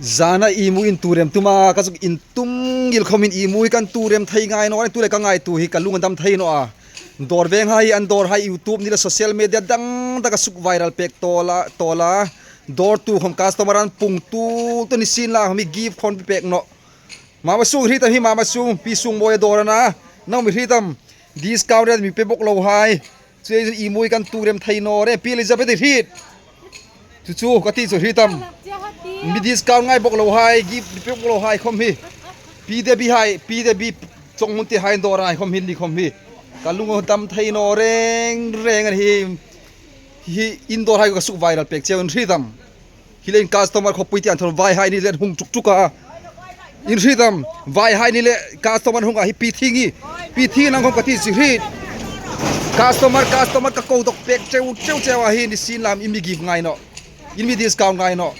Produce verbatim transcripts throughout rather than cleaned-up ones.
Zana imu in turem tuma ka zuk intum ngil khomin imu hi kan turem thei ngai naw, tu le ka ngaituo hi ka lung a dam thei naw a. Dawr venghai, an dawrhai YouTube ni le social media dang dang a suk viral pek tawla, tawla. Dawrtu khom customer an pung tul tul ni sien la, mi gift khom pek naw. Mama Sung hriet am hi, Mama Sung, Pi Sungmawi a dawr a na. Nang mi hriet am, discount rate mi pe bok lo hai. Chu ei imu kan turem thei naw re, Pi Elizabeth hriet. Chu chu ka ti chu hriet am. Mi discount ngai bok lo hai, gift mi pe bok lo hai khom hi. Pi Debbie hai, Pi Debbie chawng mun te hai dawr hai khom hi ni khom hi. Ka lung a dam thei naw reng reng a ni hi. Hi in dawrhai ka suk viral pek cheu, in hriet am. Hi le in customer khawpui tieng thawr vaihai ni le hung tuk tuk a. In hriet am, vaihai ni le customer hung a hi Pi Thingi. Pi Thingi nang khom ka ti chu hriet. Customer, customer ka ko dok pek cheu cheu cheu a hi ni sien lam in mi gift ngai naw. In mi discount ngai naw.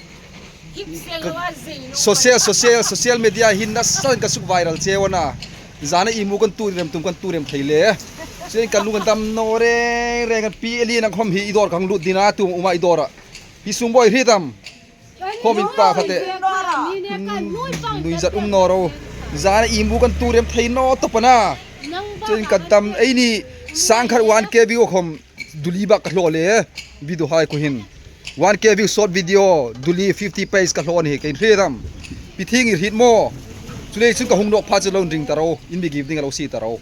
Social, social, social media hin nasa ka suk viral cheu a na. Zana imu kan turem tum kan turem thei le. Chu ka lung a dam naw reng reng a, Pi Eli nang khom hi i dawr ka hang lut ding a, tu um a i dawr a. Pi Sungmawi hriet am. Khom in pa kha te. Nuizat um naw ro. Zana imu kan turem thei naw tawp a na. Chu ka dam ei ni sang khat one K view khom duli bak ka hlaw le. Video hai khu hin. One K view short video duli fifty page ka hlaw ni hi, ka in hriet am. Pi Thingi hriet maw. Chu le chun ka hung nawk pha chu lo ring ta ro. In mi gift ding a lo sie ta ro.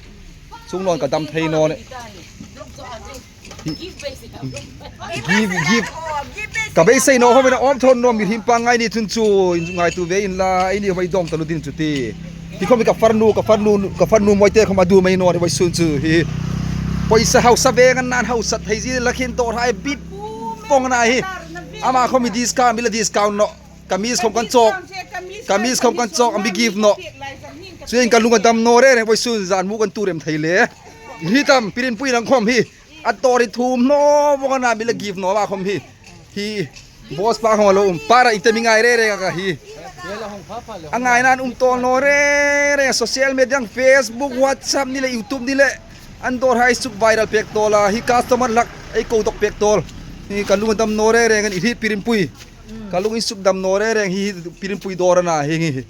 Chung naw ka dam thei naw ne. Gift, gift. Ka beisei naw khom in a awm thawn naw, mihriem pa ngai ni chun chu, in ngaituo ve in la, ei ni khom ei dawng taluo ding chu ti. Hi khom ka farnu, ka farnu, ka farnu Mawi te khom a du mei naw ni vawisun chu hi. Poisa hausa veng an nan hausa thei zie la khin dawrhai bit pong na hi. Ama khom mi discount, mi la discount naw. Kamis khom kan chawk. Kamis khom kan chawk, a mi gift naw. Chu ka lung a dam naw reng reng vawisun zan mu kan turem thei le. Hriet am, Pi Rinpui nang khom hi. A dawr hi thum naw bok a na, mi la gift naw a khom hi. Hi, boss pa khom a lo um. Para i te mi ngai reng reng a ka hi. A ngai nan um tawl naw reng reng, social media, Facebook, WhatsApp ni le YouTube ni le. An dawrhai suk viral pek tawl a. Hi customer hlak ei ko dok pek tawl. Hi ka lung a dam naw reng reng a ni hi, Pi Rinpui. Ka lung in suk dam naw reng reng hi, Pi Rinpui dawr a na hi hi.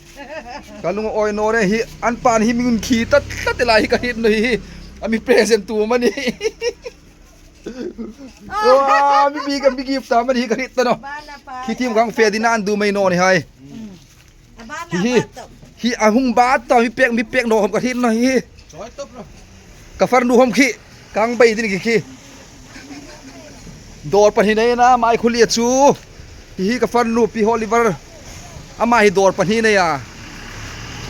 Ka lung a awi naw reng hi, an pan hi mi ngun khi ta ta te lai hi ka hriet naw hi. A mi present tu mani. Wa, mi bi ka mi gift ta mani hi ka hriet ta naw. Khi thiem kang fe ding an du mei naw ni hai. Hi hi. Hi a hung bat ta, mi pek, mi pek naw khom ka hriet naw hi. Ka farnu khom khi. Kang bei ding khi khi. Dawr pahni nei a na, Maikhuli a chu. Hi hi ka farnu Pi Oliver. Ama hi dawr pahni nei a.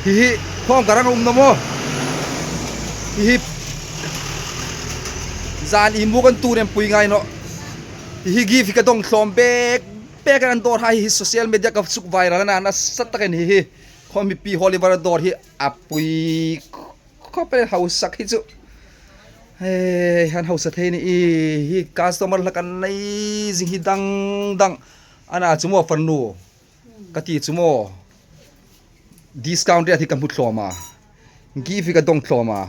Hi hi khom ka rang um naw maw. Hi hi. Zan imu kan turem pui ngai naw. Hi hi gift hi ka dawng tlawm bek bek an dawrhai hi social media ka suk viral a na, nasa takin hi hi. Khom hi Pi Oliver dawr hi a pui khop el hausa hi chu. Hei, han hausa thei ni i, hi customer hlak an nei zing hi dang dang. A na chu maw farnu. Ka ti chu maw. Discount rate hi ka hmu tlawm a. Gift hi ka dawng tlawm a.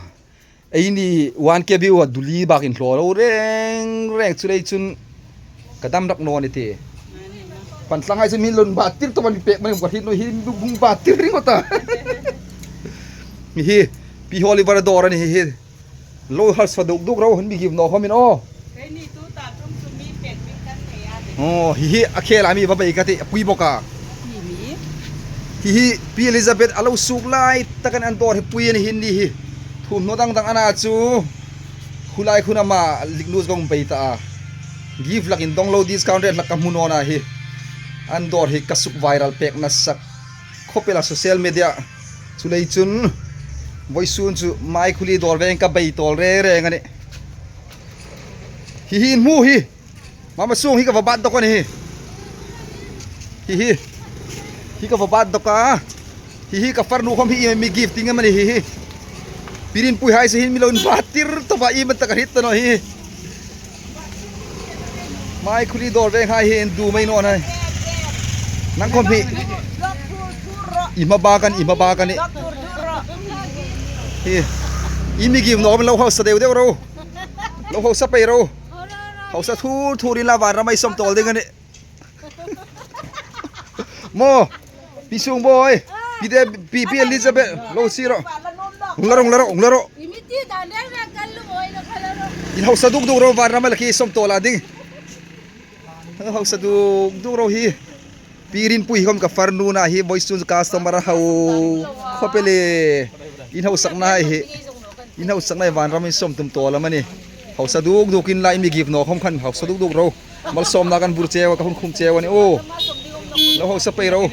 Ei ni one K view a duli bak in hlaw lo reng reng chu lei chun. Ka dam rak naw ni ti. Pan tlangai chu min lo bat tir tawp a, mi pek mani ka hriet naw hi, mi bung bat tir ringawt a. Mi hi, Pi Oliver dawr a ni hi hi. Lo hausa duk duk ro, hun mi gift naw khom in aw. Keini tu ta tum chu mi pek mi kan nei a de. Aw, hi hi, a khela mi va bei ka ti, a pui bok a. Hi mi. Hi hi, Pi Elizabeth a lo suk lai takin an dawr hi pui a ni hin ni hi. Thum naw dang dang a na chu. Khulai khun ama liknus gong bei ta a. Gift hlak in dawng lo, discount rate hlak ka hmu naw na hi. An dawr hi ka suk viral pek nasa khop el a social media. Chu lei chun vawisun chu Maikhuli dawr veng ka bei tawl reng reng a nih. Hi hi in hmu hi. Mama Sung hi ka va bat dawk a ni hi. Hi hi. Hi ka va bat dawk a. Hi hi ka farnu khom hi i mi gift ding a mani hi hi. Pi Rinpui hai se hin mi lo in bat tir tawp a, i man ta ka hriet ta naw hi. Maikhuli dawr veng hai hi in du mei naw hai. Nang khom hi. I hma bak a ni, i hma bak a ni. Hi. I mi gift naw lo hausa deu deu ro. Lo hausa pei ro. Hausa thur thur in la van ram ei sawm tawl ding a nih. Maw. Pi Sungboi, pi de, pi, pi Elizabeth, lo si ro. Hung la ro, hung la ro, hung la ro. In hausa duk duk ro, vanram a la khi sawm tawl a ding. Hausa duk duk ro hi. Pi Rinpui khawm ka farnu a ni hi, voisun customer a hau khawp el e. In hausakna hi. In hausakna hi vanramin sawm tum tawl am a ni. Hausa duk duk inla, in mi gift naw khawm khan hausa duk duk ro. Malsawmna kan bur cheu a, ka hun khum cheu a nih. O. Lo hausa pei ro.